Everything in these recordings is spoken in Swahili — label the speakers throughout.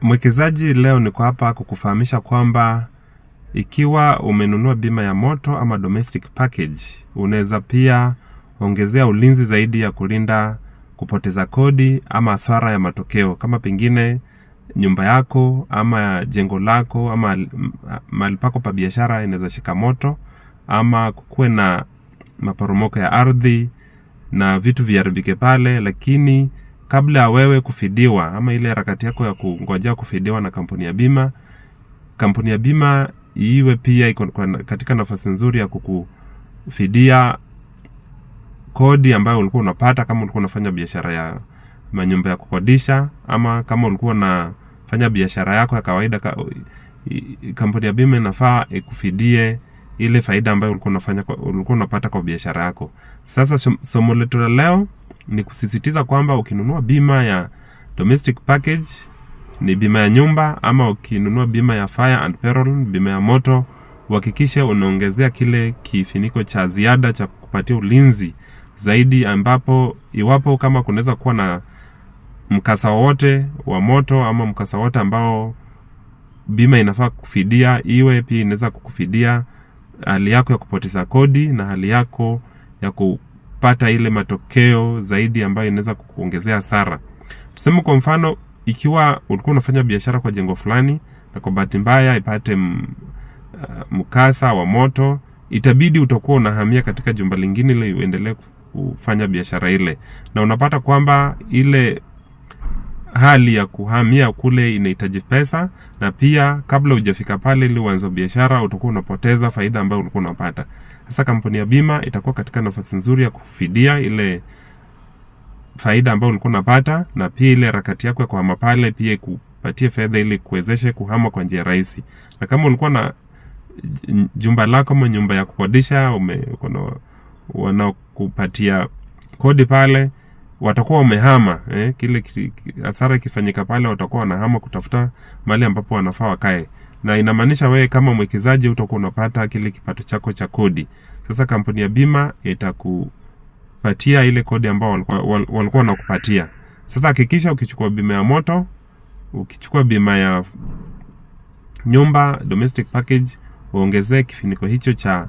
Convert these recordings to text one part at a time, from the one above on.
Speaker 1: Mwekezaji, leo niko hapa kukufahamisha kwamba ikiwa umenunua bima ya moto ama domestic package, unaweza pia ongezea ulinzi zaidi ya kulinda kupoteza kodi ama hasara ya matokeo, kama pengine nyumba yako ama jengo lako ama mahali pako pa biashara inaweza shika moto ama kukuwe na maporomoko ya ardhi na vitu viharibike pale, lakini kabla ya wewe kufidiwa ama ile harakati yako ya kungojea kufidiwa na kampuni ya bima, kampuni ya bima iwe pia iko katika nafasi nzuri ya kukufidia kodi ambayo ulikuwa unapata kama ulikuwa unafanya biashara ya manyumba ya kukodisha ama kama ulikuwa unafanya biashara yako ya kawaida. Kampuni ya bima inafaa ikufidie ile faida ambayo ulikuwa unapata kwa biashara yako. Sasa somo letu la leo ni kusisitiza kwamba ukinunua bima ya domestic package, ni bima ya nyumba, ama ukinunua bima ya fire and peril, bima ya moto, uhakikishe unaongezea kile kifuniko cha ziada cha kupatia ulinzi zaidi, ambapo iwapo kama kunaweza kuwa na mkasa wowote wa moto ama mkasa wowote ambao bima inafaa kufidia, iwe pia inaweza kukufidia hali yako ya kupoteza kodi na hali yako ya kupata ile matokeo zaidi ambayo inaweza kukuongezea hasara. Tuseme kwa mfano, ikiwa ulikuwa unafanya biashara kwa jengo fulani na kwa bahati mbaya ipate mkasa wa moto, itabidi utakuwa unahamia katika jumba lingine ili uendelee kufanya biashara ile, na unapata kwamba ile hali ya kuhamia kule inahitaji pesa, na pia kabla hujafika pale ili uanze biashara utakuwa unapoteza faida ambayo ulikuwa unapata. Sasa kampuni ya bima itakuwa katika nafasi nzuri ya kufidia ile faida ambayo ulikuwa unapata, na pia ile harakati yako ya kuhama pale pia ikupatie fedha ili kuwezeshe kuhama kwa njia rahisi. Na kama ulikuwa na jumba lako ama nyumba ya kukodisha, wanakupatia kodi pale, watakuwa wamehama, kile hasara ikifanyika pale watakuwa wanahama kutafuta mahali ambapo wanafaa wakae, na inamaanisha wewe kama mwekezaji utakuwa unapata kile kipato chako cha kodi. Sasa kampuni ya bima itakupatia ile kodi ambao walikuwa wanakupatia. Sasa hakikisha ukichukua bima ya moto, ukichukua bima ya nyumba domestic package, uongezee kifuniko hicho cha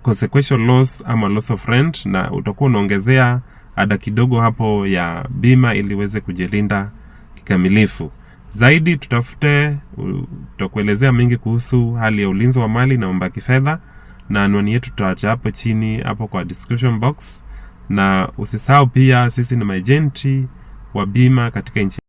Speaker 1: consequential loss ama loss of rent, na utakuwa unaongezea ada kidogo hapo ya bima ili uweze kujilinda kikamilifu zaidi. Tutafute, tutakuelezea mengi kuhusu hali ya ulinzi wa mali na mambo ya kifedha, na anwani yetu tutaacha hapo chini hapo kwa description box, na usisahau pia sisi ni maejenti wa bima katika nchi.